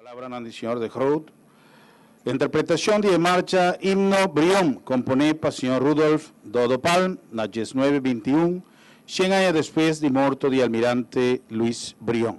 Palabranan di señor De Groot. Interpretacion di e marcha Himno Brion, compone pa señor Rudolf Dodo Palm na diesnuebe bintiun, shen aña despues di morto di Almirante Luis Brion.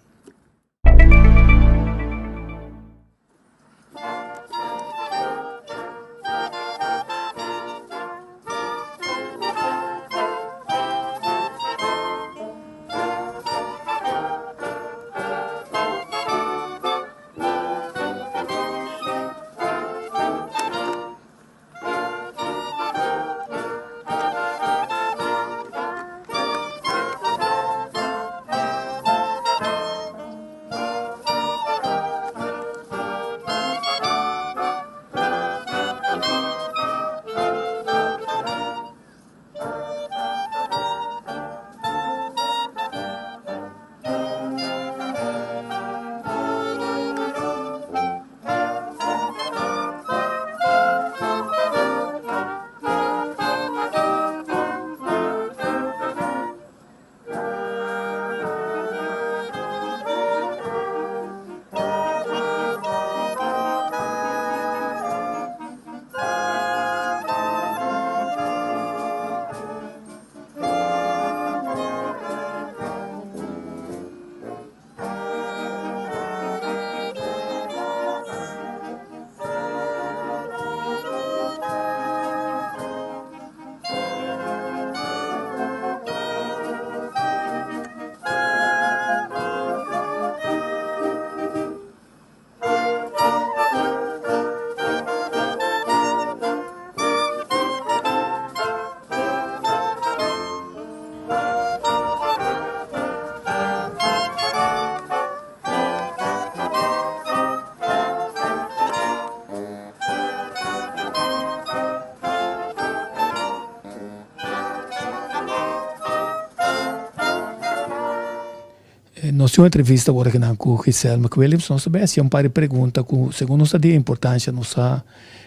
Nos tin un entrevista awor akinan ku Giselle McWilliams. Nos ta bai hasi un par di pregunta ku segun nos ta di importancia nos a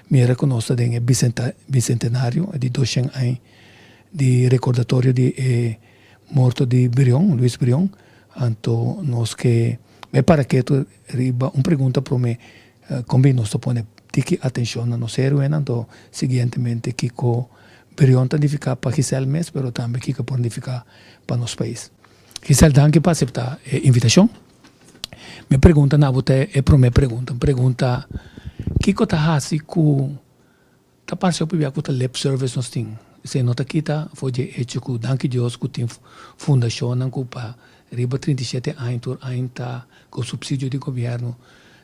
mira ku nos ta den e bicentenario di doshen aña di recordatorio di e morto di Brion, Luis Brion. Anto nos ke bai para ketu riba un pregunta prome kon bin nos ta pone tiki atencion na nos heroenan anto siguientemente kiko Brion ta nifica pa Giselle mes pero tambe kiko por nifica pa nos pais. Giselle danki pa acepta e invitacion. Mi pregunta na bo ta e prome pregunta, un pregunta kiko ta haci cu ta parce hopi bia cu ta lip service nos tin? Esey no ta kita for dje hecho cu danki Dios cu tin fundacionnan cu pa riba 37 aña tur aña ta cu subsidio di gobierno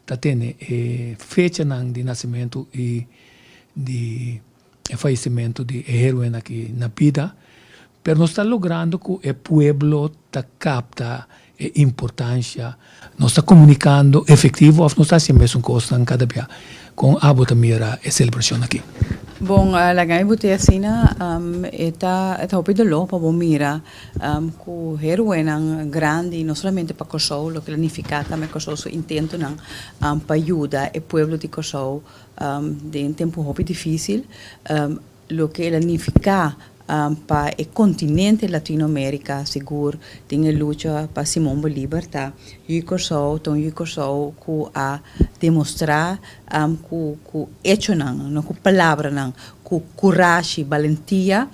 ta tene e fechanan di nacimento y di e fayecimento di e heroenan aki na bida, pero nos ta logrando cu e pueblo ta capta e importancia, nos ta comunicando efectivo of nos ta haci e mesun cosnan cada bia? Con abo ta mira e celebracion aki? Bon, laga mi bot'e asina, e ta e ta hopi doló pa bo mira cu heroenan grandi, no solamente pa Kòrsou, loke lo nifica tambe Kòrsou su intentonan pa yuda e pueblo di Kòrsou Den tempu hopi difísil, loke el a nifiká pa e kontinente Latinoamérika sigur den e lucha pa Simón Bolívar ta yu Kòrsou ta un yu Kòrsou ku a demostrá ku ku echonan, no ku palabranan, ku kurashi, balentia,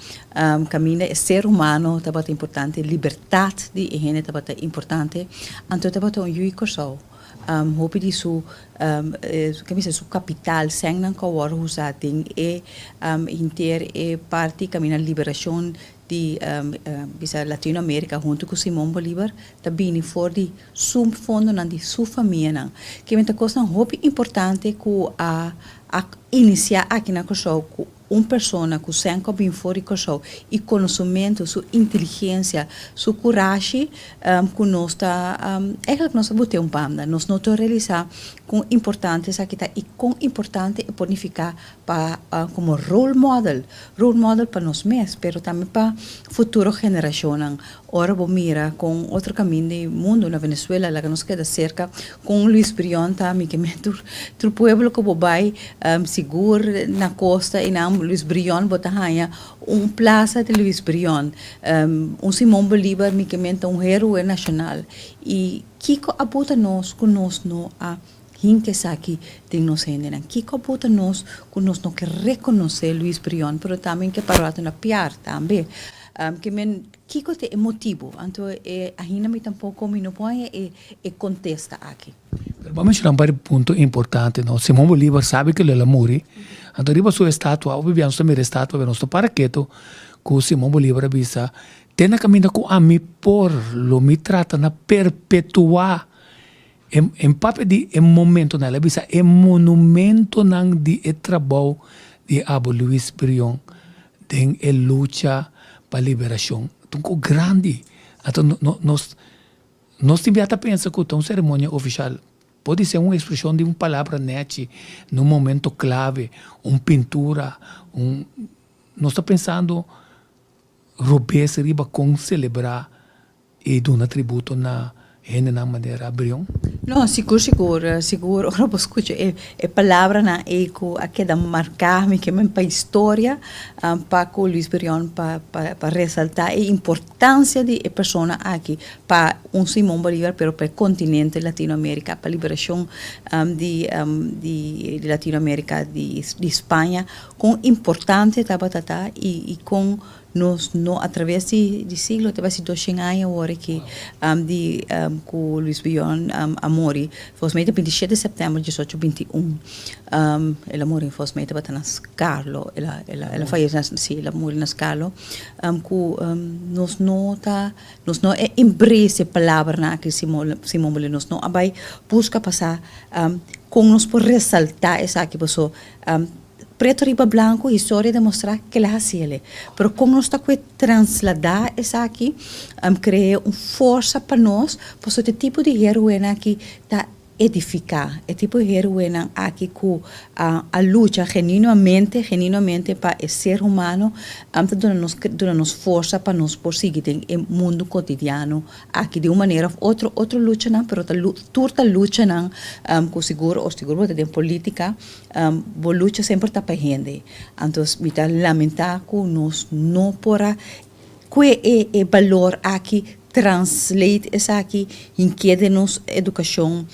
kaminda e ser humano tabata importante, libertat di e hende tabata importante, anto tabata un yu Kòrsou. Hopi di su ke bisa su kapital sènnan ku a wòrdu usá den e henter e parti kaminda liberashon di bisa Latinoamerika huntu ku Simon Bolivar ta bini for di su fondonan di su famianan. Kimen ta kosnan hopi importante ku a inisiá aki na Kòrsou ku Un persona ku sèn ku a bin for di Kòrsou i konosementu, su inteligensia, su kurashi ku nos ta eigenlijk nos ta bot'é un banda. Nos no ta realisá kon importante esaki ta i kon importante e por nifiká pa komo role model, role model pa nos mes pero tambe pa futuro generashonnan. Ora bo mira kon otro kamin di mundu na Venezuela laga nos keda serka kon Luis Brion ta mi ke men tur tur pueblo ku bo bai sigur na kosta einan Luis Brion bo ta haña un plasa di Luis Brion un Simon Bolivar mi ke men ta un heroe nashonal i kiko a buta nos ku nos no a. hinka esaki den nos hendenan? Kiko a bota nos ku nos no ke rekonosé Luis Brion pero tambe ke pará na Piar tambe? Ke men kiko ta e motibu? Anto e ainda mi tampoko mi no por haña e e kontesta aki. Pero bo a menshoná un par di punto importante no. Simon Bolívar sabi ku el a muri, anto riba su estatua, hopi bia nos ta mira e estatua pero nos ta para ketu ku Simon Bolívar a bisa, Te na kaminda ku ami por lo mi trata na perpetuá e e papia di e momentonan, el a bisa e monumentonan di e trabou di abo Luis Brion den e lucha pa liberashon. Ta un kos grandi. Anto nos nos tin bia ta pensa ku ta un seremonia ofishal. Podi ser un ekspreshon di un palabra nèchi na un momento klave, un pintura, un nos ta pensando robes riba kon selebrá i duna tributo na hendenan manera Brion? No, sigur sigur, sigur ora bo skucha e e palabranan ei ku a keda marká mi ke men pa historia pa ku Luis Brion pa pa pa resaltá e importansia di e persona aki pa un Simon Bolivar pero pa e kontinente Latinoamerika pa liberashon di di Latinoamerika di di Spaña Kon importante tabata ta i kon nos no a traves di siglo, ta bai si doshen aña awor aki di ku Luis Brion a muri, volgens mij ta 27 sèptèmber diesocho 21 el a muri, volgens mij tabata na Skarlo, el a el a fayesé si el a muri na Skarlo, ku nos no ta nos no e embrace e palabranan aki Simon Bolívar, nos no a bai buska pa sa kon nos por resaltá esaki paso. Preto riba blanco historia a demostra ke el a haci ele. Pero con nos ta cue traslada esaki, crea un forsa pa nos, pasobra e tipo di heroenan aki ta edifica. E tipo di heroenan aki cu a lucha genuinamente, genuinamente pa e ser humano, ta duna nos, duna nos forsa pa nos por sigui den e mundo cotidiano aki di un manera of otro, otro luchanan, pero ta tur ta luchanan cu sigur, o sigur bo ta den politica, Bo lucha semper ta pa hende. Anto mi ta lamentá ku nos no por a kue e e balor aki, translate esaki hinkié den nos edukashon,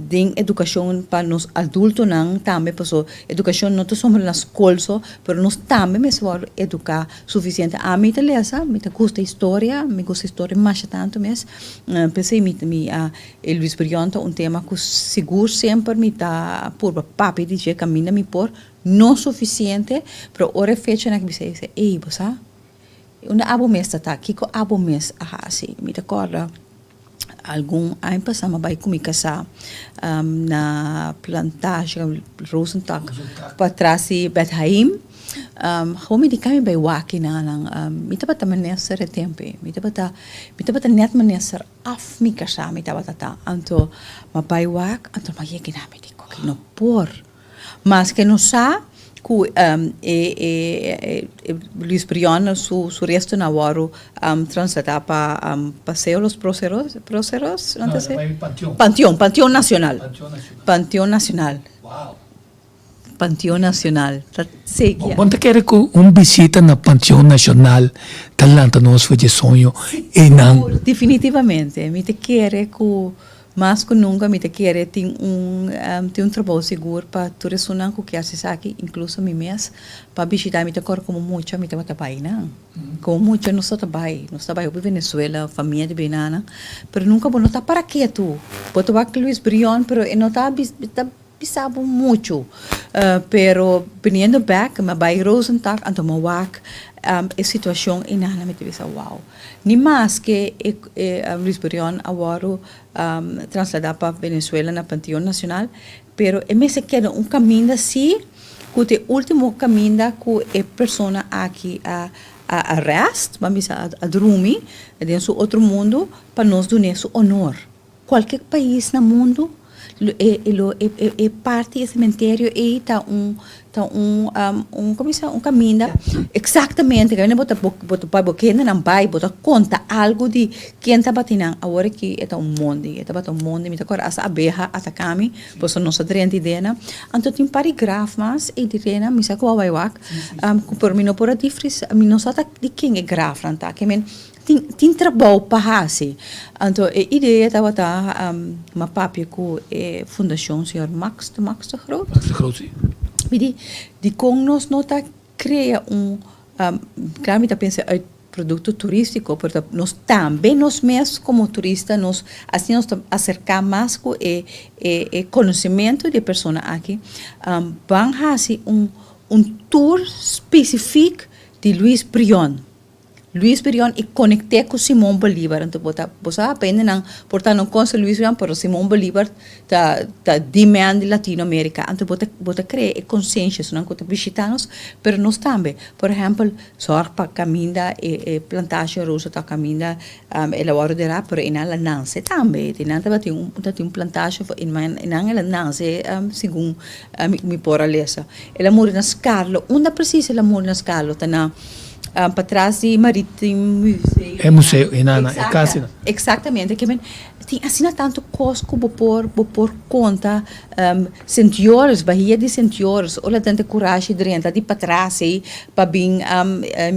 den edukashon pa nos adultonan tambe paso edukashon no ta sombra na skol so, pero nos tambe mester wòrdu eduká sufisiente. Ami ta lesa, mi ta gusta historia, mi gusta historia masha tantu mes, p'esei mi mi a E Luis Brion ta un tema ku sigur semper mi ta purba papia di dje kaminda mi por, no sufisiente, pero ora e fechanan ki bisa e bisa, ey bo sa unda abo mes ta ta, kiko abo mes a hasi? Mi ta kòrda algun aña pasá mi a bai ku mi kasá na plantage Rozentak patras di Beth Haim, Gewoon mi di kami bai wak nan, mi tabata minister e tempu ei, mi tabata mi tabata nèt minister. Af mi kasá mi tabata ta anto m'a bai wak anto m'a yega na mi di koki no por maske no sa ku e e Luis Brion su su restonan a wòrdu transladá pa Paseo Los Próceros Próceros no ta así? Panteon Panteon Nacional Panteon Nacional. Panteon Nacional ta sigui. Bo ta kere ku un bisita na Panteon Nacional ta lanta nos for dje soño einan? Sigur, definitivamente. Mi ta kere ku mas ku nunka mi ta kere tin un tin un trabou sigur pa tur esunnan ku ke hasi esaki, inkluso mi mes, pa bishita. Mi ta kòrda komo mucha mi tabata bai nan. Komo mucha nos ta bai, nos ta bai hopi Venezuela, famia di Benana, pero nunka bo no ta para ketu. Bo ta wak Luis Brion, pero e no ta ta. Bisa bo muchu, pero biniendo bek mi a bai Rozentak anto mi a wak e situacion y nan mi ta bisa wow. Ni maske e Luis Brion a wòrdu traslada pa Venezuela na Panteon Nacional, pero e mester keda un caminda si cu ta e ultimo caminda cu e persona aki a a rest, ban bisa a drumi den su otro mundo pa nos dun'é su honor. Cualke pais na mundo lo e lo e e parti e cementerio ey ta un ta un un como bisa un caminda exactamente caminda bo ta bo ta bo kendenan bay bo ta conta algo di ken tabata nan awor aki e ta un mondi e tabata un mondi mi ta acorda hasta abeha ataca mi pasobra nos a drenta y dena anto tin un par di graf mas ey di rena mi sa cu a bay wak pero mi no por a difris mi no sa ta di ken e grafnan ta. tin tin trabou pa hasi. Anto e idea tabata m'a papia ku e fundashon señor Max, Max de Groot? Max de Groot, si. Mi di, dikon nos no ta krea un, klaro mi ta pensa uit produkto turístiko, pero ta nos tambe nos mes komo turista nos asina nos ta aserká mas ku e e e konosementu di e persona aki, ban hasi un un tour spesifik di Luis Brion. Luis Brion i konekt'é ku Simon Bolívar. Anto bo ta bo sa aprende nan por ta no konoce Luis Brion pero Simon Bolívar ta ta di man di Latinoamerica. Anto bo ta bo ta krea e konsiensha esnan ku ta bishita nos pero nos tambe. Por ehèmpel sòrg pa kaminda e e plantashe rosa ta kaminda el a wòrdu derá pero einan el a nanse tambe. Einan tabatin un tabatin un plantashe einan el a nanse segun mi por a lesa. El a muri na Skarlo. Unda presis el a muri na Skarlo? Ta na patras di Maritime Museum. E museo einan, e kas einan. Exactamente. Ke men tin asina tantu kos ku bo por bo por konta. Sint Joris, Bahia di Sint Joris, ora den ta kurashi drenta di patras ei pa bin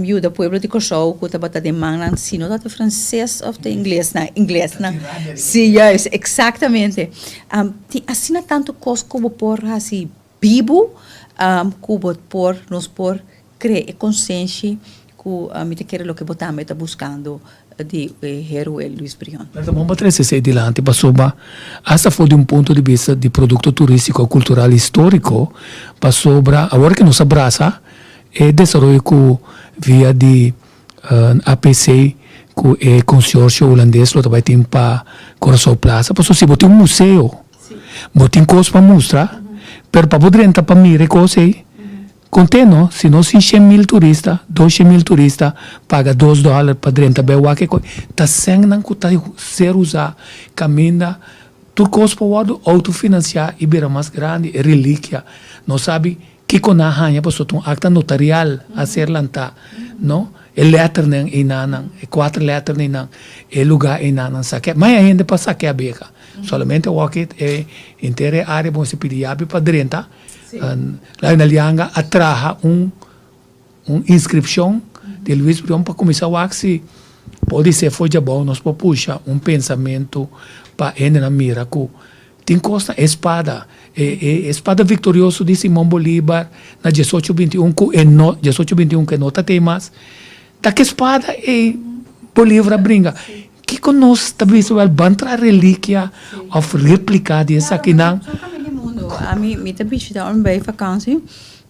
yuda pueblo di Kòrsou ku tabata den mannan, si no tabata franses òf ta inglesnan, inglesnan. Si, juist, exactamente. Tin asina tantu kos ku bo por hasi bibu ku bo por nos por krea e konsenshi ku mi ta kere loke bo tambe ta buskando di e heroe Luis Brion. Pero ta bon pa trese esei dilanti pasobra asta for di un punto di bista di produkto turístiko, kultural, históriko pasobra awor ke nos a brasa e desaroyo ku via di APC ku e konsorsio hulandes lo ta bai tin pa Curaçao Plaza pasobra si bo tin un museo bo tin kos pa mustra pero pa bo drenta pa mira e kos ei konte no si no sin 100,000 turista 200,000 turista paga dos dòler pa drenta bai wak e kos ta sènnan ku ta ser usá kaminda tur kos por wòrdu outofinansiá i bira mas grandi e relikia nos sabi Kiko nan a haña pasobra ta un akta notarial a ser lantá, no? E lèternan einanan, e kuater lèternan einan, e lugá einanan sakea. Maya hende pa sakea beha. Solamente awor e henter e área bo mester pidi yabi pa drenta. Lionel Janga a traha un un inskripshon di Luis Brion pa kuminsá wak si podisé for djabou nos por pusha un pensamentu pa hendenan mira ku Tin kos na e spada, e e spada viktorioso di Simon Bolívar na diesocho binti un ku e no, diesocho binti un ku e no ta tei mas. Ta ki spada ei Bolívar a bringa? Kiko nos ta bisa wèl ban traha relikia òf replika di esakinan? Ami mi ta bishita ora mi bai vakansi,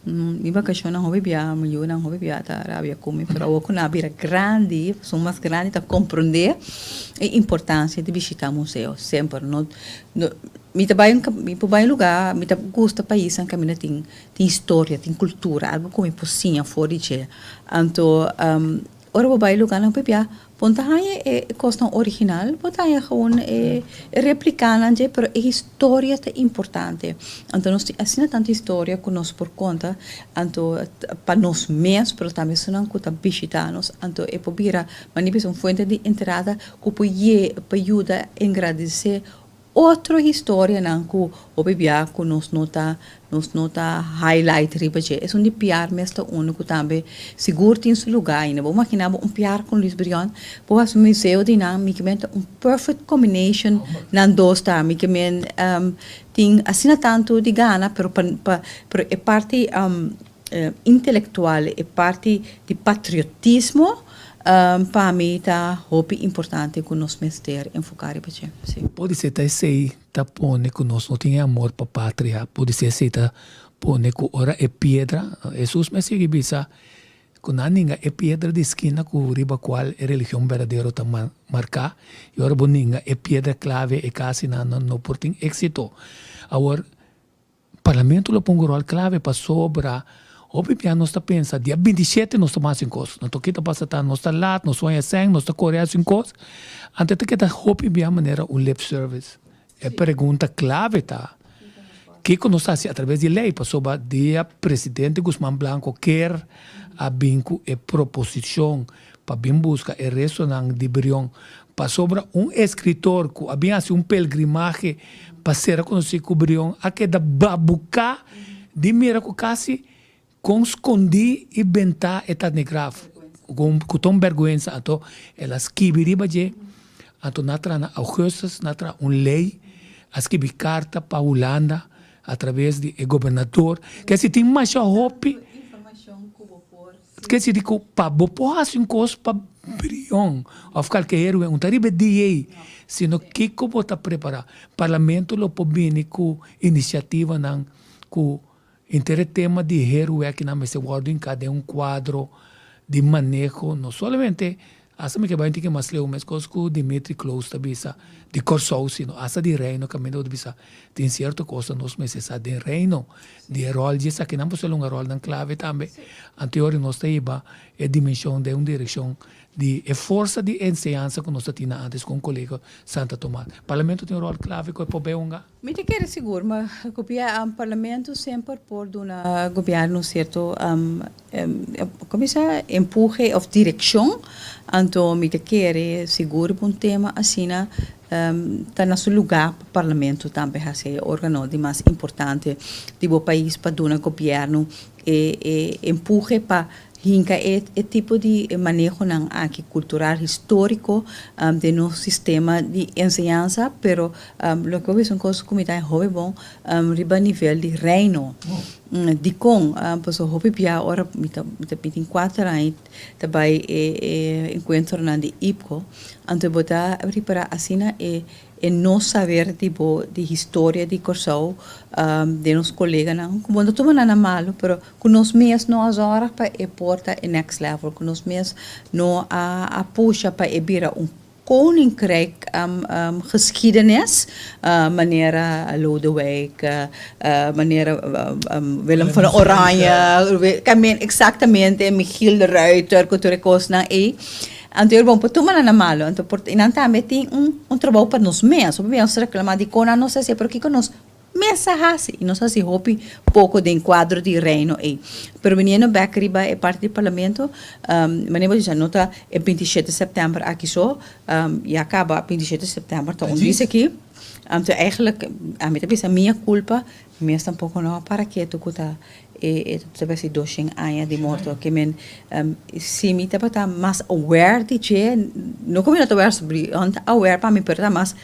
mi vakashonnan hopi bia, mi yunan hopi bia ta rabia ku mi, pero awor ku nan a bira grandi, pasobra mas grandi ta komprondé e importansia di bishita museo semper. No Mi ta bai un mi por bai un lugá, mi ta gusta paisnan kaminda tin tin historia, tin kultura, algu ku mi por siña for di dje. Anto ora bo bai lugánan pabia bo no ta haña e kosnan original, bo ta haña gewoon e replikanan dje, pero e historia ta importante. Anto nos tin asina tantu historia ku nos por konta, anto pa nos mes, pero tambe esunnan ku ta bishitá nos, anto e por bira manera bisa un fuente di entrada ku por ye pa yuda engrandesé otro historianan ku hopi bia ku nos no ta nos no ta highlight riba dje. Esun di piar mes ta unu ku tambe sigur tin su lugá ainda. Bo imaginá bo un piar ku Luis Brion bo hasi un museo di nan mi ke men ta un perfect combination nan dos ta. Mi ke men tin asina tantu di gana pero pa pa pero e parti intelektual e parti di patriotismo pa mi ta hopi importante ku nos mester enfoká riba dje. Sí. Podisé ta esei ta pone ku nos no tin e amor pa patria, podisé esei ta pone ku ora e piedra, Hesus mes sigui bisa ku nan ninga e piedra di skina ku riba kual e religion berdadero ta marká, i ora bo ninga e piedra klave e kasi nan no por tin éksito. Awor, Parlamento lo pon un rol clave pasobra hopi bia nos ta pensa dia 27 nos ta hasi un cos, anto ki ta pasa ta nos ta laat, nos sueña sèn, nos ta kore hasi un cos, anto ta keda hopi bia manera un lip service. E pregunta clave ta kiko nos ta hasi atraves di ley pasobra dia presidente Guzman Blanco kier a bin ku e proposicion pa bin buska e restonan di Brion Pasobra un eskritor ku a bin hasi un pelgrimahe pa sera konosí ku Brion a keda babuká di mira ku kasi kon skondí i bentá e ta n'e graf. Ku ta un bèrgwensa anto el a skibi riba dje, anto nan a traha na Augustus, nan a traha un lei, a skibi karta pa Hulanda atraves di e gobernador, ke si tin masha hopi, ke si di ku pa bo por hasi un kos pa Brion òf kalke héroe un ta riba e dia ei, sino kiko bo ta prepará. Parlamento lo por bini ku inisiativanan ku Henter e tema di héroe aki nan mester wòrdu hinká den un kuadro di maneho, no solamente, asta mi ke bai un tiki mas leu, meskos ku Dimitri Kloos ta bisa, di Kòrsou, sino asta di Reino kaminda bo ta bisa tin sierto kos ta nos mester sa den Reino, di e ròl di esaki nan por ser un ròlnan klave tambe. Anto e ora nos ta hiba e dimenshon den un direkshon di e forsa di enseñansa ku nos ta tin na antes ku un kolegio Santa Tomas. Parlamento tin un ròl klave ku e por bai hunga. Mi ta kere sigur, ma parlamento semper por duna gobierno cierto como bisa empuhe of direccion, anto mi ta kere sigur pa un tema asina ta na su lugar pa parlamento tambe haci e organo di mas importante di bo pais pa duna gobierno e empuhe pa Hinka e e tipo di manehonan aki kultural históriko den nos sistema di enseñansa, pero loke bo bisa un kos ku mi ta hopi bon riba nivel di Reino. Dikon? Pasobra hopi bia ora mi ta mi ta tin kuater aña ta bai e e enkuentronan di IPKO, anto bo ta ripará asina e E no saber di bo di historia di Kòrsou den nos koleganan ku bo no tuma nan na malu pero ku nos mes no a zòrg pa e por ta e next level ku nos mes no a pusha pa e bira un koninkrijk geschiedenis manera Lodewijk manera Willem van Oranje exactamente Michiel de Ruyter ku tur e kosnan ei. Anto el bon por tuma nan na malo, anto por i nan tambe tin un un trabou pa nos mes, hopi bia nos ta reclama dikon nan no sa hasi, pero kiko nos mes a hasi, i nos a hasi hopi poko den kuadro di Reino ei. Pero biniendo bek riba e parti di Parlamento, manera bo bisa no ta e 27 sèptèmber aki so, ya kaba 27 sèptèmber ta un dis aki, anto eigenlijk ami ta bisa mia kulpa, mi mes tampoko no a para ketu ku ta E ta tabata si doshen aña di morto. Ke men si mi tabata mas aware di dje, no ku mi no ta aware sobri, mi ta aware pa mi, pero ta mas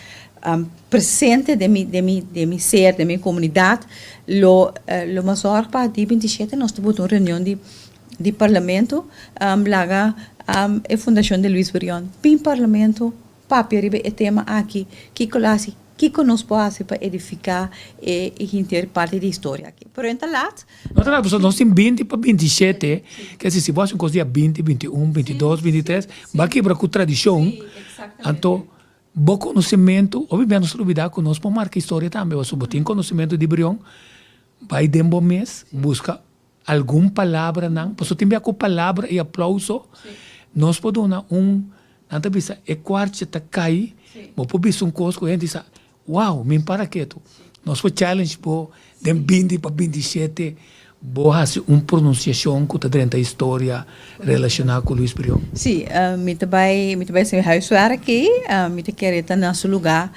presente den mi den mi den mi ser, den mi komunidat, lo lo mas zòrg pa di 27 nos ta buta un reunion di di parlamento, laga e fundashon di Luis Brion bin parlamento Papia riba e tema aki, kiko lo hasi, kiko nos por hasi pa edifiká e henter parti di historia aki. Pero en ta lat. No ta lat, pasobra nos tin binti pa bintishete, ke si si bo hasi un kos dia binti, bintiun, bintidos, bintitres, bo a kibra ku tradishon, anto bo konosementu, hopi bia nos ta lubida ku nos por marka historia tambe, pasobra bo tin konosementu di Brion, bai den bo mes, buska Algun palabranan, pasobra tin bia ku palabra i aplauso nos por duna un, nan ta bisa e kwartje ta kai, bo por bisa un kos ku hende sa, wow, mi para ketu. Nos por challenge bo den binti pa 27 bo hasi un pronunsiashon ku ta drenta historia relashoná ku Luis Brion. Sí, mi ta bai, mi ta bai hasi mi huiswerk aki, mi ta kere ta na su lugá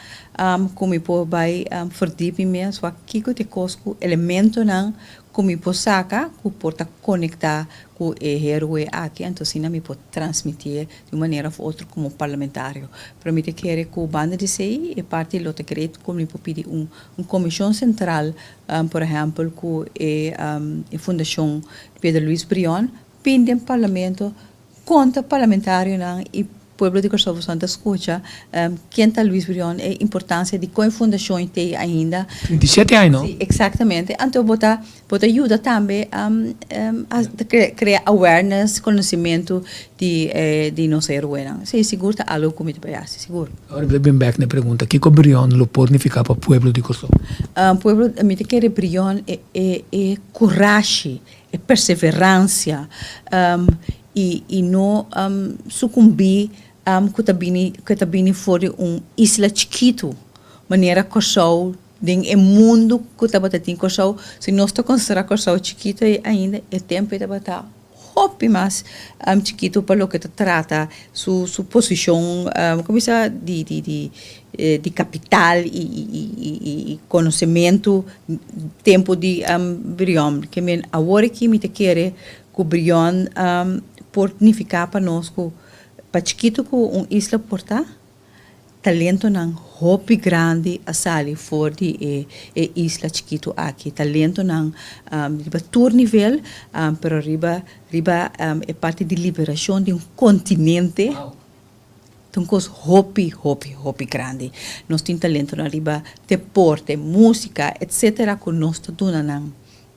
ku mi por bai verdiep mi mes wak kiko ta e kos ku elementonan Ku mi por saka ku por ta konektá ku e héroe aki, anto asina mi por transmitié di un manera òf otro komo parlamentario. Pero mi ta kere ku banda di esei e parti lo ta great ku mi por pidi un un komishon sentral, por ehèmpel ku e e fundashon Pedro Luis Brion bin den parlamento konta parlamentarionan i pueblo di Kòrsou boso ta skucha ken ta Luis Brion, e importansia di kon e fundashon t'ei ainda. 37 aña no? Si, eksaktamente. Anto bo ta bo ta yuda tambe a krea awareness, konosimentu di di nos heroenan. Si, sigur ta algu ku mi ta bai hasi, sigur. Ora mi ta bin bèk na e pregunta, kiko Brion lo por nifiká pa pueblo di Kòrsou? Pueblo, mi ta kere Brion e e e kurashi, e perseveransia i i no sukumbí ku ta bini ku ta bini for di un isla chikitu manera Kòrsou den e mundu ku tabata tin Kòrsou si nos ta konsiderá Kòrsou chikitu ainda e tempu ei tabata hopi mas chikitu pa loke ta trata su su posishon komo bisa di di di di kapital i i konosementu tempu di Brion ke men awor aki mi ta kere ku Brion. por nifiká pa nos ku pa chikitu ku un isla por ta, talentonan hopi grandi a sali for di e e isla chikitu aki. Talentonan riba tur nivel, pero riba riba e parti di liberashon di un kontinente ta un kos hopi hopi hopi grandi. Nos tin talentonan riba deporte, músika, etsetera ku nos ta duna nan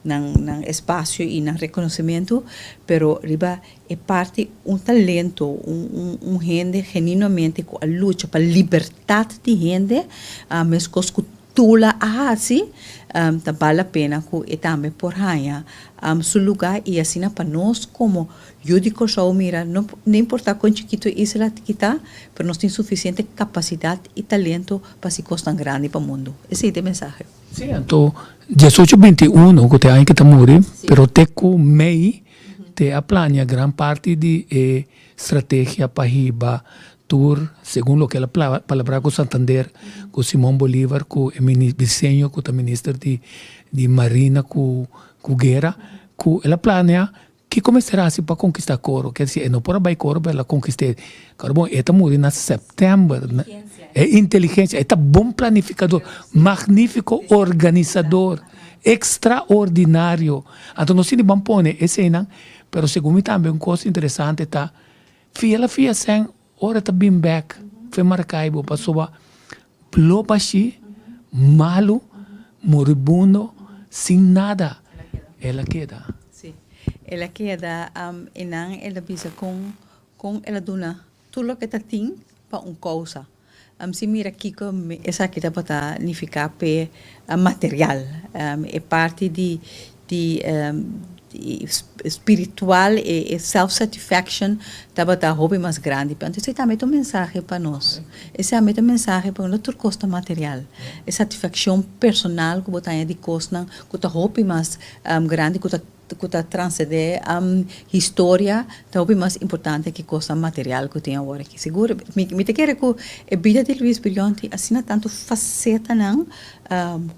nan nan espasio i nan rekonosementu, pero riba e parti un talento, un un un hende genuinamente ku a lucha pa libertat di hende, meskos ku Tula a hasi, ta bal la pena ku e tambe por haña su lugá i asina pa nos komo yu di Kòrsou mira no no importá kon chikitu e isla aki ta, pero nos tin sufisiente kapasidat i talento pa hasi kosnan grandi pa mundu. Esei ta e mensahe. Sí, anto diesocho binti uno ku ta e aña ke ta muri, pero te ku mei te a plania gran parti di e strategia pa hiba tur segun loke el a palabrá ku Santander, ku Simon Bolivar, ku e Briceño ku ta minister di di marina ku ku guera, ku el a plania Kiko mester hasi pa konkistá Koro? Ker disi e no por a bai Koro pero el a konkist'é. Karo bon, e ta muri na sèptèmber. E inteligensia, e ta bon planifikador, magnífiko organisador, ekstraordinario. Anto nos tin di ban pone eseinan, pero segun mi tambe un kos interesante ta, fia el a fia sèn ora e ta bin bèk for Maracaibo pasobra blo bashí, malu, moribundo, sin nada, el a keda. Sí, el a keda i nan el a bisa kon kon el a duna tur loke ta tin pa un kousa. Si mira kiko esaki tabata nifiká p'e material, e parti di di spiritual, e self satisfaction tabata hopi mas grandi. Anto esei tambe ta un mensahe pa nos. Esei tambe ta un mensahe pa nos, no tur kos ta material. E satisfakshon personal ku bo ta haña di kosnan ku ta hopi mas grandi ku ta ku ta transcende historia ta hopi mas importante ke kosnan material ku tin awor aki. Sigur mi mi ta kere ku e bida di Luis Brion tin asina tantu fasetanan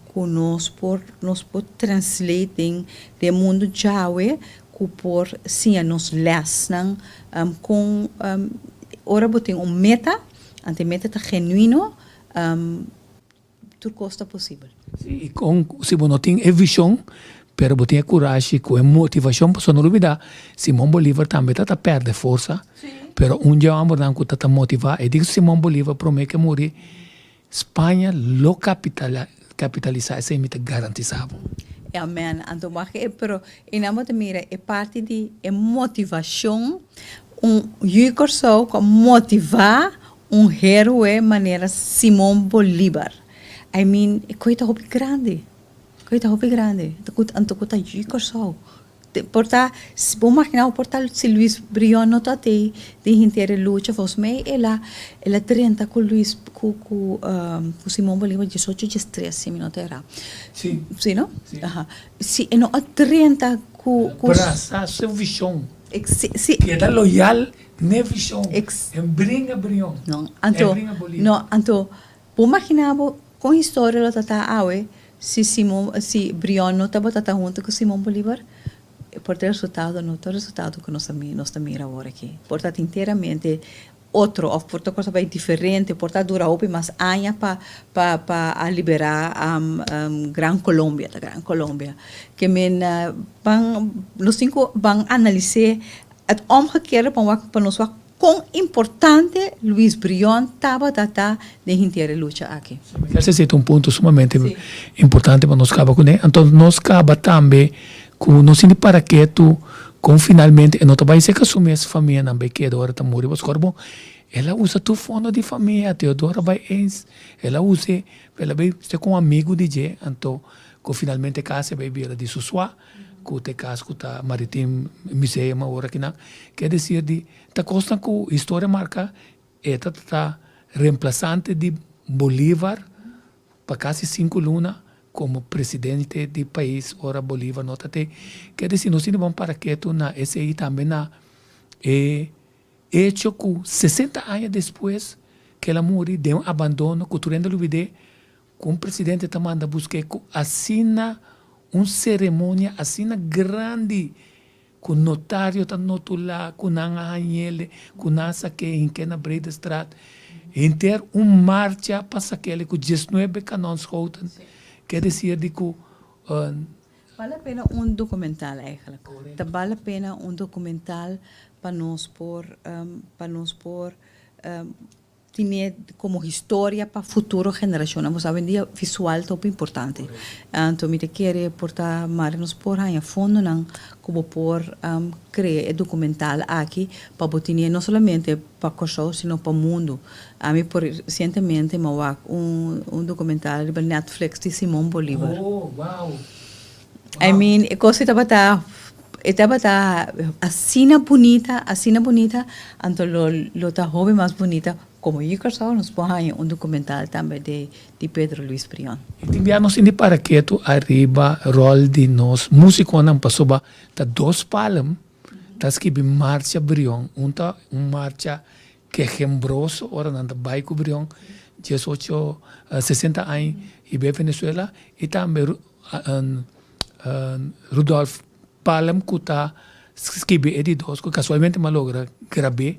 ku nos por nos por translate den den mundu djawe ku por siña nos lèsnan kon ora bo tin un meta anto e meta ta genuino Tur kos ta posibel. Sí, i kon si bo no tin e vishon, pero bo tin e kurashi ku e motivashon, pasobra no lubida, Simon Bolivar tambe ta ta pèrdè forsa, pero un dje hòmbernan ku ta ta motivá, e di Simon Bolivar promé ke muri, Spaña lo kapitalisá, esei mi ta garantisá bo. Amen. Anto wak e, pero i nan bo ta mira e parti di e motivashon, un yu Kòrsou ku a motivá Un héroe manera Simon Bolívar. I mean, e koe ta hopi grandi. E koe ta hopi grandi. Anto ku ta yu Kòrsou. Por ta, bo magina bo por ta si Luis Brion no ta tei den henter e lucha, volgens mij el a, el a drenta ku Luis, ku, ku, ku Simon Bolívar diesocho, diestres, si mi no ta erá. Si. Si, no? Si. Aha. Si e no a drenta ku, ku. Brasa su vishon. Si, si. Keda loyal N'e vision en bringa Brion, No, en anto, bringa Bolívar. no, anto, bo magina bo kon historia lo ta ta awe si Simon, si Brion no tabata ta hunto ku Simon Bolívar? Por ta e resultado no ta e resultado ku nos ta nos ta mira awor aki. Por ta enteramente otro òf por ta cosa bai diferente, por ta dura hopi mas aña pa pa pa a liberá Gran Colombia, ta Gran Colombia. Ke men ban nos tin ku ban analis'é Het omgekeerde pa wak pa nos wak kon importante Luis Brion tabata ta den henter e lucha aki. Ese ta un punto sumamente importante pa nos kaba kuné. Anto nos kaba tambe ku no sinti para ketu kon finalmente e no ta bai seka su mes famianan bai keda ora ta muri pasobra bon el a usa tur fondo di famia Teodoro a bai eens el a us'e el a bai seka un amigu di dje anto ku finalmente kasa bai bira di su sua. Ku ta e kas ku ta Maritime Museum awor akinan. Ke desir di ta kosnan ku historia marka e ta ta remplasante di Bolivar pa kasi sinku luna komo presidente di pais ora Bolivar no ta te. Ke desir nos tin di bon para ketu na esei tambe na e echo ku sesenta aña despues ke el a muri den un abandono ku tur hende a lubid'é Ku un presidente ta manda busk'é ku asina un seremonia asina grandi. Ku notario ta notulá ku nan a hañ'ele, ku nan a sak'é hink'é na Breedestraat. Henter un marcha pa sak'ele ku diesnuebe kanonschoten. Ke desir di ku. Bale la pena un documental eigenlijk. Ta bale la pena un documental pa nos por pa nos por tine como historia pa futuro generacionnan. Bo sa awendia visual ta hopi importante. Anto mi ta kere por ta mari nos por haña fondonan cu bo por crea e documental aki pa bo tine no solamente pa Kòrsou sino pa mundu. Ami por recientemente mi a wak un un documental riba Netflix di Simon Bolivar. Oh, wow. I mean e kos ei tabata e tabata asina bunita, asina bunita, anto lo lo ta hopi mas bunita komo yu Kòrsou nos por haña un documental tambe di di Pedro Luis Brion. I tin bia nos sinti para ketu ariba ròl di nos músikonan pasobra ta dos palm ta skibi marcha Brion, un ta un marcha kehembroso ora nan ta bai ku Brion diesocho sesenta aña i bai Venezuela i tambe Rudolf Palm ku ta skibi e di dos ku kasualmente mi a logra grab'é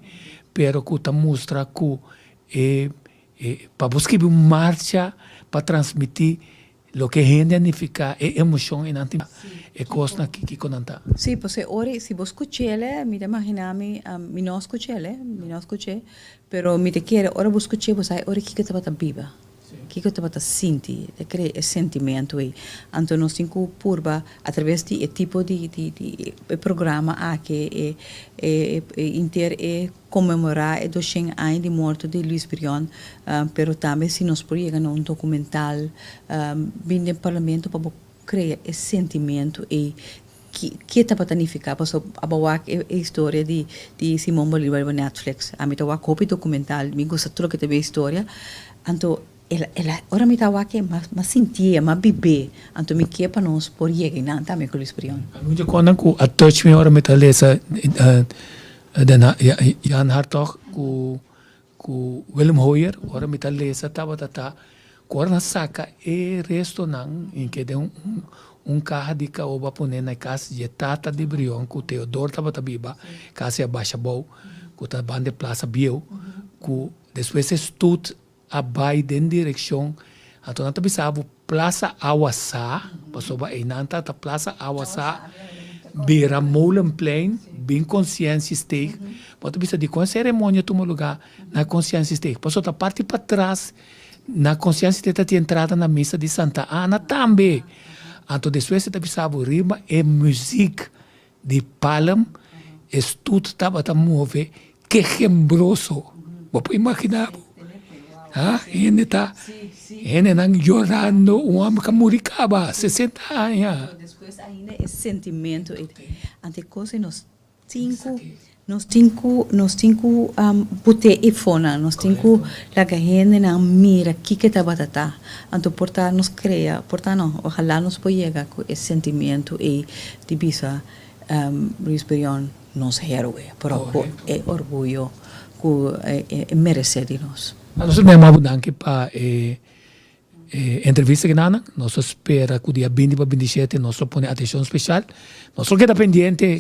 pero ku ta mustra ku e pa bo skibi un marcha pa transmití Loke hende a nifiká, e emoshon ei nan tin, e kosnan aki, kiko nan ta. Sí, pasobra e ora si bo skuch'el, mi ta imaginá mi, mi no skuch'el, mi no skuch'é, pero mi ta kere ora bo skuch'é bo sa e ora kiko tabata biba, kiko tabata sinti, ta krea e sentimentu ei. Anto nos tin ku purba atraves di e tipo di di di e programa aki, e e e inter e Conmemora e doshen aña di morto di Luis Brion, pero tambe si nos por yega na un documental bin den Parlamento pa bo crea e sentimento ey ke tabata nifica, pasobra abo wak e historia di di Simon Bolivar riba Netflix, ami ta wak hopi documental, mi gusta tur loke ta be historia, anto el el a ora mi ta wak e m'a sintié, m'a bibé, anto mi ke pa nos por yega einan tambe ku Luis Brion. Algun dje konan ku a touch mi ora mi ta lesa Den Jan Hartog ku ku Willem Hoyer ora mi ta lesa tabata ta ku ora nan saka e restonan i ke den un un kaha di kaoba pone na e kas dje tata di Brion ku Theodor tabata biba kasi a basha abou ku ta banda e plasa bieu ku despues e stoet a bai den direccion anto nan ta bisa bo Plaza Awasá pasobra eynan ta ta Plaza Awasá bira Molenplein bin Conscientiesteeg bo ta bisa dikon e ceremonia tuma lugar na Conscientiesteeg pasobra ta parti patras na Conscientiesteeg ta tin entrada na misa di Santa Ana tambe anto despues e ta bisa bo riba e muziek di Palm e stoet tabata move kehembroso. Bo por imagina bo? Ha? Hende ta, hendenan yorando, un homber ka muri kaba, sesenta aña. Despues ainda e sentimento ei. Ante kos ei nos tin ku, nos tin ku, nos tin ku bot'é efonan, nos tin ku laga hendenan mira kiko tabata ta. Anto por ta nos krea, por ta no, ojalá nos por yega ku e sentimento ei di bisa Luis Brion nos héroe, pero ku e orguyo ku e meresé di nos. Nos ta mama bo danki pa e entrevista ki nan. Nos ta spera ku dia binti pa bintishete nos lo pone atenshon speshal. Nos lo keda pendiente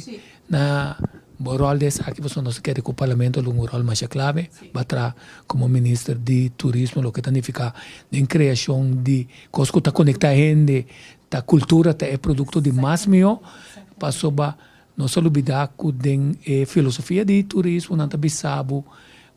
na bo ròl di esaki pasobra nos ta kere ku parlamento lo un ròl masha klave pa traha komo minister di turismo loke ta nifiká den kreashon di kos ku ta konektá hende, ta kultura ta e produkto di mas mihó pasobra nos ta lubidá ku den e filosofia di turismo nan ta bisa bo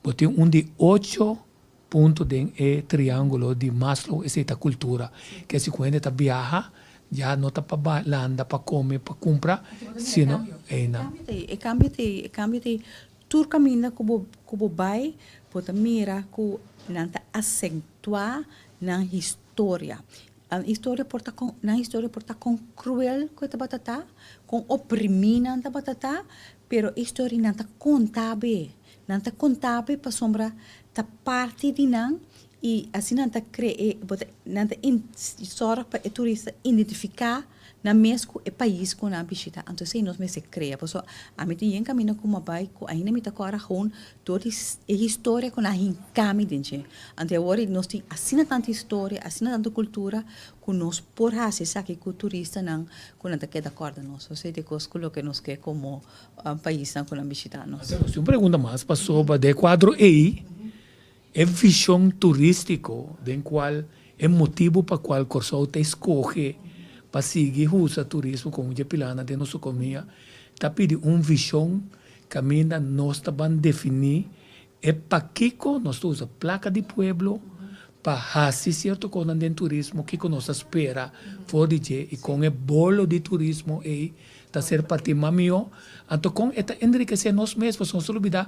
bo tin un di ocho Punto den e triangulo di Maslow esei ta cultura. Ke si cu hende ta biaha ya no ta pa ba landa pa come pa cumpra sino eynan. E cambio ta ey, e cambio ta ey tur caminda cu bo cu bo bay bo ta mira cu nan ta acentua nan historia. Nan historia por ta con nan historia por ta con cruel cu e tabata ta, con oprimi nan tabata ta, pero e historia nan ta conta be. Nan ta konta bo pasobra ta parti di nan I asina nan ta kre bo ta nan ta sòrg pa e turista identifiká nan mes ku e pais ku nan a bishitá. Anto esei nos mester krea. Pasobra ami tin yen kaminda ku mi a bai ku ainda mi ta kòrda gewoon tur di e historia ku nan a hinká mi den dje. Anto awor nos tin asina tantu historia, asina tantu kultura ku nos por hasi esaki ku turistanan ku nan ta keda kòrda nos. Esei ta e kos ku loke nos ke komo paisnan ku nan bishitá nos. Nos tin un pregunta mas pasobra den e kuadro ei e vishon turístiko den kual e motibu pa kual Kòrsou ta eskohe pa sigui usa turismo komo dje pilanan den nos ekonomia ta pidi un vishon kaminda nos ta ban definí e pakiko nos ta usa plaka di pueblo pa hasi sierto kosnan den turismo, kiko nos ta spera for di dje i kon e bolo di turismo ei ta ser partí mas mihó. Anto kon e ta enrikesé nos mes pasobra nos ta lubidá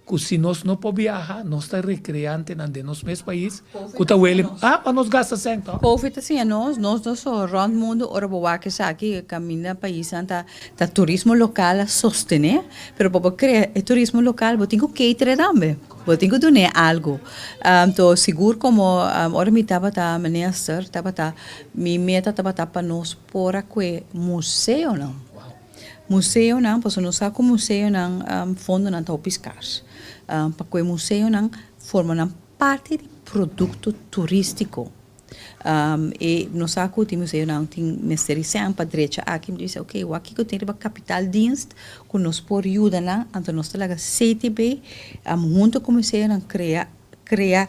ku si nos no por biaha nos ta rekreantenan den nos mes pais ku ta wele ah pa nos gasta sèn tò. Covid ta siña nos, nos no so rònt mundu ora bo wak esaki kaminda paisnan ta ta turismo lokal a sostené pero pa bo krea e turismo lokal bo tin ku cater e tambe bo tin ku dun'é algu anto sigur komo ora mi tabata minister tabata mi meta tabata pa nos por a kue museonan. Museonan, pasobra nos sa ku museonan fondonan ta hopi skars. Pa ku e museonan forma nan parti di produkto turístiko. E nos sa ku tin museonan tin mester di sèn pa drecha aki. Mi ta bisa oke wak kiko tin riba kapitaaldienst ku nos por yuda nan, anto nos ta laga CTB hunto ku museonan krea Crea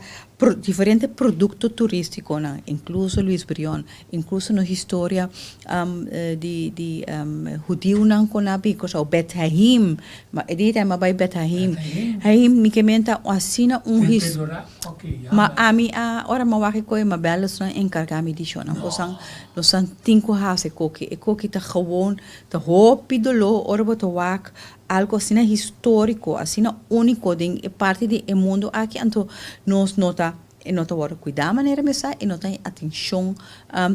diferente producto turisticonan, incluso Luis Brion, incluso nos historia di di hudiunan cu nan a bin Curaçao, Bet Haim, e dia tambe a bay Bet Haim, Haim mi ke menta asina un his, ma ami a ora mi a wak e koe mi a bel esnan encarga mi di shownan cosnan nos nan tin cu haci e koki, e koki ta gewoon ta hopi dolor ora bo ta wak Algo asina historico, asina unico den e parti di e mundo aki, anto nos no ta, e no ta wordo cuida manera mester, e no ta haña atencion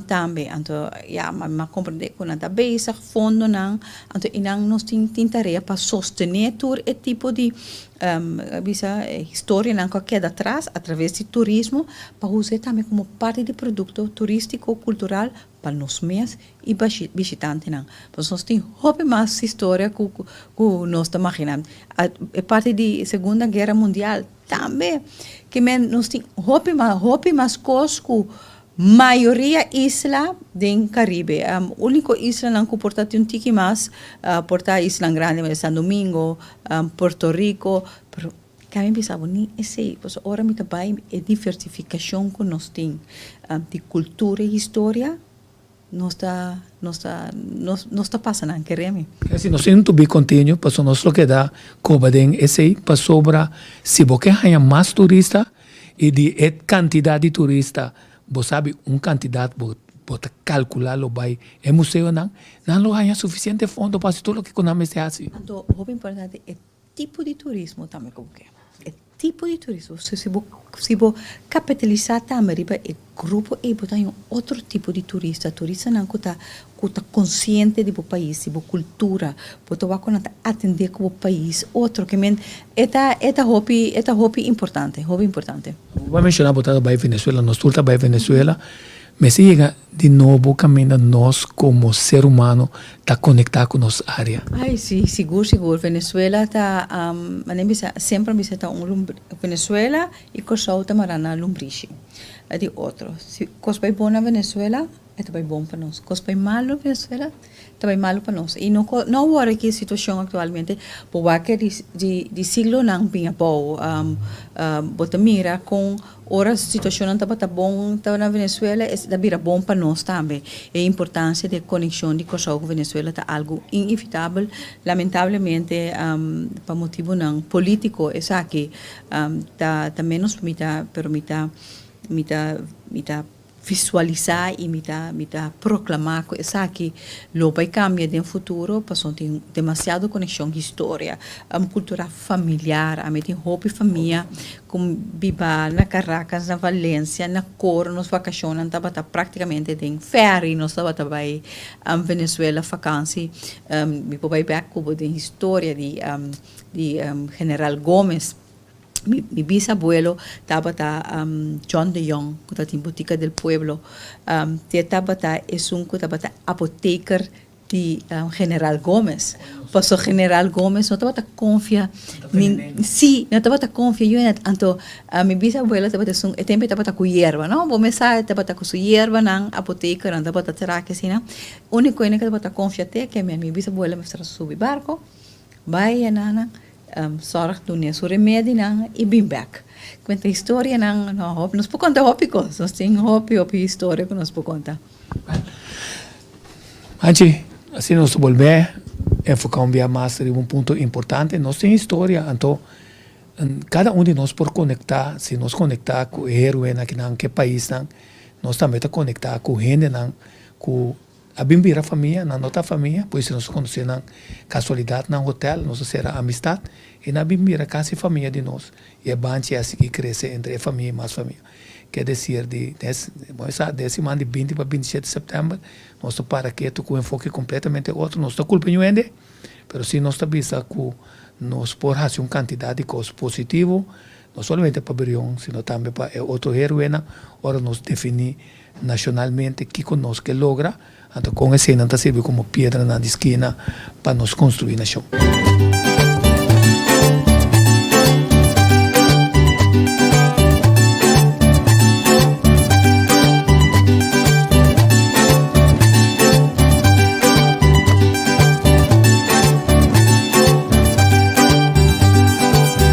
tambe. Anto ya, mi a comprende cu nan ta bezig, fondonan, anto y nan nos tin tin tarea pa sostene tur e tipo di bisa historianan cu a keda atras a traves di turismo, pa usa tambe como parti di producto turistico, cultural pa nos mes i bishitantenan. Pasobra nos tin hopi mas historia ku ku nos ta maginá. E parti di Segunda Guera Mundial tambe. Ke men nos tin hopi mas hopi mas kos ku mayoria isla den Karibe. Úniko islanan ku por ta tin un tiki mas por ta islanan grandi manera San Domingo, Puerto Rico, pero Ka mi bisa bo ni esei, pasobra ora mi ta bai e diversifikashon ku nos tin di kultura i historia, nos ta nos ta nos ta pasa nan, kere mi. Si nos tin to be continue, pasobra nos lo keda koba den esei, pasobra si bo ke haña mas turista i di e kantidat di turista bo sabi un kantidat bo bo ta kalkulá lo bai e museonan, nan lo haña sufisiente fondo pa hasi tur loke ku nan mester hasi. Anto hopi importante e Tipo di turismo tambe ku bo ke. E tipo di turismo, so si bo si bo kapitalisá tambe riba e grupo ei bo ta haña un otro tipo di turista, turistanan ku ta ku ta konsiente di bo pais, di bo kultura, bo ta wak ku nan ta atendé ku bo pais otro ke men e ta e ta hopi e ta hopi importante, hopi importante. Bo a menshoná bo ta bai Venezuela, nos tur ta bai Venezuela, Mester yega di nobo kaminda nos komo ser humano ta konektá ku nos área. Ai, si, sigur, sigur. Venezuela ta, manera mi bisa, semper mi bisa ta un lumbri, Venezuela i Kòrsou ta mará na lumbrishi di otro. Si kos bai bon na Venezuela, e ta bai bon pa nos. Kos bai malu na Venezuela, ta bai malu pa nos. I no no awor aki e situashon aktualmente, bo wak di di di siglonan bin abou, bo ta mira kon Ora situacionnan tabata bon na Venezuela es ta bira bon pa nos tambe. E importancia di e conexion di Corsou cu Venezuela ta algo inevitabel. Lamentablemente pa motibonan politico esaki ta ta menos mi ta pero mi ta mi ta mi ta visualisa y mi ta mi ta proclama cu esaki lo bay cambia den futuro pasobra tin demasiado conexion historia cultura familiar ami tin hopi famia cu biba na Caracas na Valencia na Coro nos vacacionnan tabata practicamente den ferry nos tabata bay Venezuela vakantie mi por bay bek cu bo den historia di di General Gomez. Mi mi bisabuelo tabata John de Jong ku tabatin Botica del Pueblo. Te tabata esun ku tabata apoteker di General Gomez. Paso General Gomez no tabata konfia nin si no tabata konfia yu hende. Anto mi bisabuelo tabata esun e tempo e tabata ku yerba no bo mes sa e tabata ku su yerbanan apotekernan tabata traha asina. Uniko hende ku tabata konfia te ke mi bisabuelo mester a subi barko bai anan. Zorg dune su remedinan y bin bek. Cuenta historianan, no hopi, nos por conta hopi cos, nos tin hopi hopi historia cu nos por conta. Anchi, asina nos ta bolbe enfoca un bia mas riba un punto importante, nos tin historia, anto cada un di nos por conecta, si nos conecta cu e heroenan akinan, cu e paisnan, nos tambe ta conecta cu hendenan cu A bin bira famia, nan no ta famia, pues nos a conoce nan casualidad nan hotel, nos a cera amistad y nan a bin bira casi famia di nos y e banchi a sigui crece entre e famia y mas famia. Ke decir di des, bo sa den siman di binti pa binti shete september nos ta para ketu cu enfoke completamente otro, nos ta culpa ñu hende, pero si nos ta bisa cu nos por haci un cantidad di cos positivo, no solamente pa Brion, sino tambe pa e otro heroenan, ora nos defini Nashonalmente kiko nos ke logra, anto kon eseinan ta sirbi komo piedranan di skina pa nos konstruí nashon.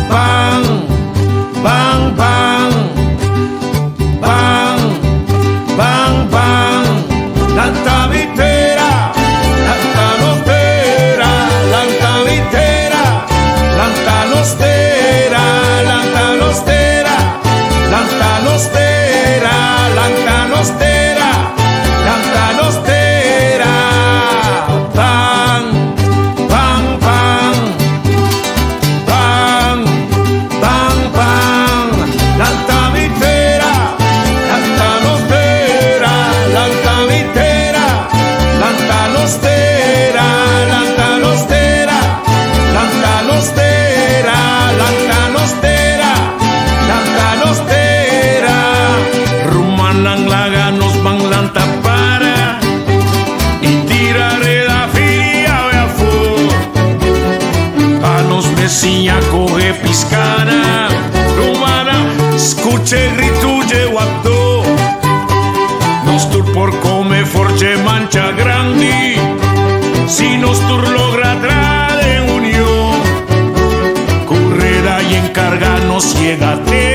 Ban, ban, ban. Ban, ban, ban, lanta mi tera, lanta nos tera, lanta mi tera, lanta nos tera, lanta nos tera, lanta nos tera, lanta nos tera, lanta nos tera. Ban, ban, ban. Ban, ban, ban, lanta mi tera, lanta nos tera, lanta mi tera, lanta nos tera, lanta nos tera, lanta nos tera, lanta nos tera, lanta nos tera. Rumannan laga nos ban lanta para y tira reda firia we afó. Pa nos besiña coge piscana. Rumana, scuche gritu dje wapto. Nos tur por come for dje mancha grandi. Si nos tur logra tra den union. Cu reda y encarga nos yega te.